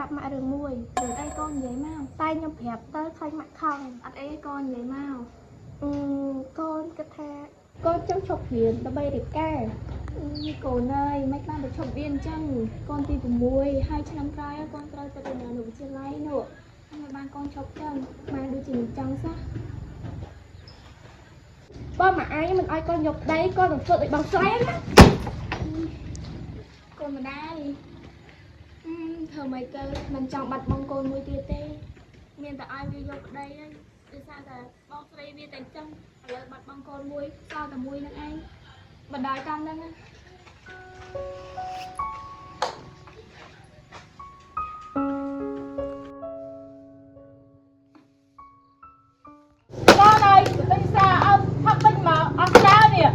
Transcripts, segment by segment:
ប្រាប់ម៉ាក់រឿងមួយ រឿងអីកូននិយាយមក តែខ្ញុំប្រាប់ទៅខ្លាចម៉ាក់ខឹង អត់អីទេកូននិយាយមក អឺកូនគិតថាកូនចង់ឈប់រៀនដើម្បីរៀបការ កូនអើយមិនបានទៅឈប់រៀនអញ្ចឹងកូនទី6ហើយឆ្នាំក្រោយកូនត្រូវទៅរៀននៅវិទ្យាល័យនោះហើយបានកូនឈប់ចឹងម៉ែដូចជាមិនចង់សោះ បើម៉ាក់ឯងមិនឲ្យកូនយកប្តីកូននឹងធ្វើដូចបងស្រីណា កូនម្ដាយធ្វើម៉េចទៅមិនចង់បាត់បង់កូនមួយទៀតទេមានតែឲ្យវាយកប្តីហើយដោយសារតែបងស្រីវាតែអញ្ចឹងឥឡូវបាត់បង់កូនមួយសល់តែមួយនឹងឯងបណ្ដោយតាមហ្នឹងណា កូនអើយទៅទិញសាអើផឹកទិញមកអស់ច្រើននេះ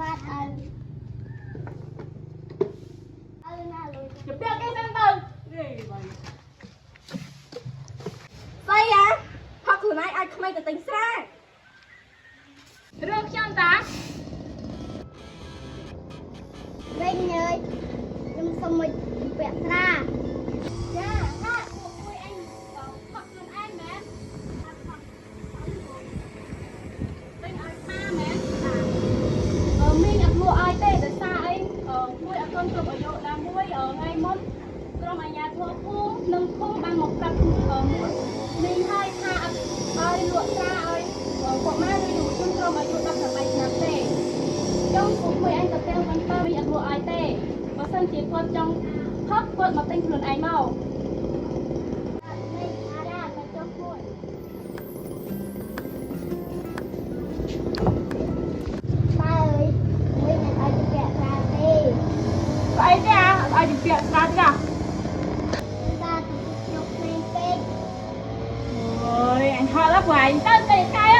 បាទឪឪណាលុយ ជពាក់គេសិនទៅនេះបាយ ស្អីអាផឹកខ្លួនឯងឲ្យក្មេងទៅទិញស្រា រឿងខ្ញុំតា វិញអើយខ្ញុំសុំមកពាក់ស្រា ចាហាពួកមួយអញផឹកខ្លួនឯងមែនទិញឲ្យប៉ាមែនអឺមីងអត់លក់ឲ្យទេដោយសារអីមួយអត់ទាន់គ្រប់អាយុណាមួយថ្ងៃមុនក្រុមអាជ្ញាធរភូមិនិងឃុំបានមកប្រាប់មួយមីងឲ្យថាអត់ឲ្យលក់ស្រាឲ្យកុមារឬយុវជនក្រុមអាយុ18ឆ្នាំទេ ចង់ពួកមួយអញទៅផ្ទះវិញទៅវិញអត់លក់ឲ្យទេបើសិនជាគាត់ចង់ផឹកគាត់មកទិញខ្លួនឯងមក នេះអារ៉ាទៅចុះមួយប៉ាអើយវិញអត់ឲ្យពាក់ស្រាទេ ស្អីទេអាអត់ឲ្យជំពាក់ស្រាទេណា តាទៅខ្ញុំក្មេងពេក អូយអញហត់แล้วពួកឯងទៅទៅខែ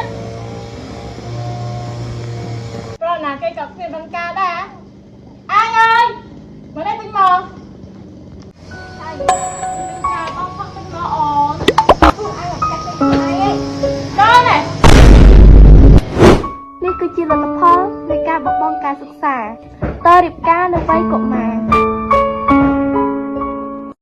ប្រណាគេក៏គ្មានបង្ការដែរ